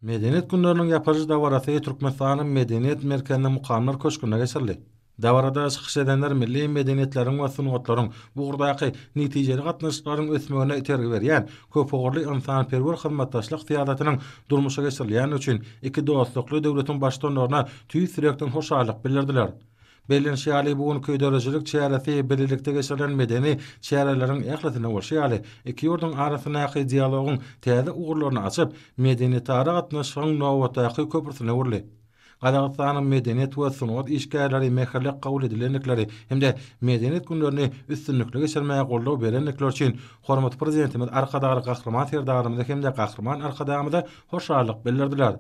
Medeniýet günleriniň ýapylyş dabarasy Türkmenistanyň Medeniýet merkeziniň Mukamlar köşgünde geçirildi. Dabarada çykyş edenler milli medeniýetleriň we sungatlaryň bu ugurdaky netijeli gatnaşyklaryň ösmegine itergi berýän köpugurly ynsanperwer hyzmatdaşlyk syýasatynyň durmuşa geçirilýändigi üçin iki dostlukly döwletiň Baştutanlaryna tüýs ýürekden hoşallyk bildirdiler. Bellenişi ýaly, bu günki döredijilik çäresi bilelikde geçirilen medeni çäreleriň ählisinde bolşy ýaly, iki ýurduň arasyndaky dialogyň täze ugurlaryny açyp, medeniýetara gatnaşygyň nobatdaky köprüsine öwrüldi. Gazagystanyň medeniýet we sungat işgärleri mähirli kabul edilendikleri hem-de Medeniýet günlerini üstünlikli geçirmäge goldaw berendikleri üçin hormatly Prezidentimiz Arkadagly Gahryman Serdarymyza hem-de Gahryman Arkadagymyza hoşallyk bildirdiler.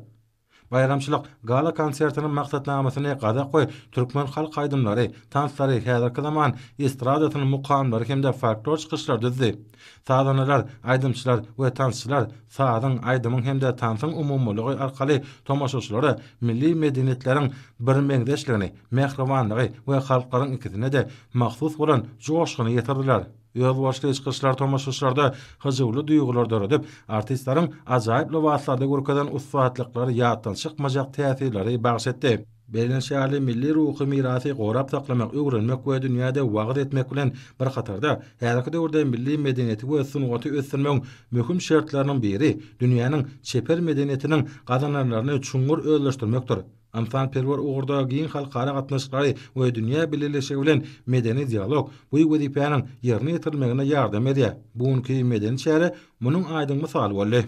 Baýramçylyk gala-konsertiniň maksatnamasyny gazak we türkmen halk aýdymlary, tanslary, häzirki zaman estradasynyň mukamlary hem-de folklor çykyşlary düzdi. Sazandalar, aýdymçylar we tansçylar sazyň, aýdymyň hem-de tansyň umumylygy arkaly tomaşaçylara milli medeniýetleriň birmeňzeşligini, mähribanlygy we halklaryň ikisine-de mahsus bolan joşguny ýetirdiler. Özboluşly çykyşlar tomaşaçylarda hyjuwly duýgular döredip, artistleriň ajaýyp lybaslarda görkezen ussatlyklary ýatdan çykmajak täsirleri bagyş etdi. Bellenişi ýaly, milli ruhy mirasy gorap saklamak, öwrenmek we dünýäde wagyz etmek bilen bir hatarda, häzirki döwürde milli medeniýeti we sungaty ösdürmegiň möhüm şertleriniň biri dünýäniň çeper medeniýetiniň gazananlaryny çuňňur özleşdirmekdir. Ynsanperwer ugurda giň halkara gatnaşyklary we dünýä bileleşigi bilen medeni dialog bu wezipäniň ýerine ýetirilmegine ýardam berýär. Bu günki medeni çäre munuň aýdyň mysaly boldy.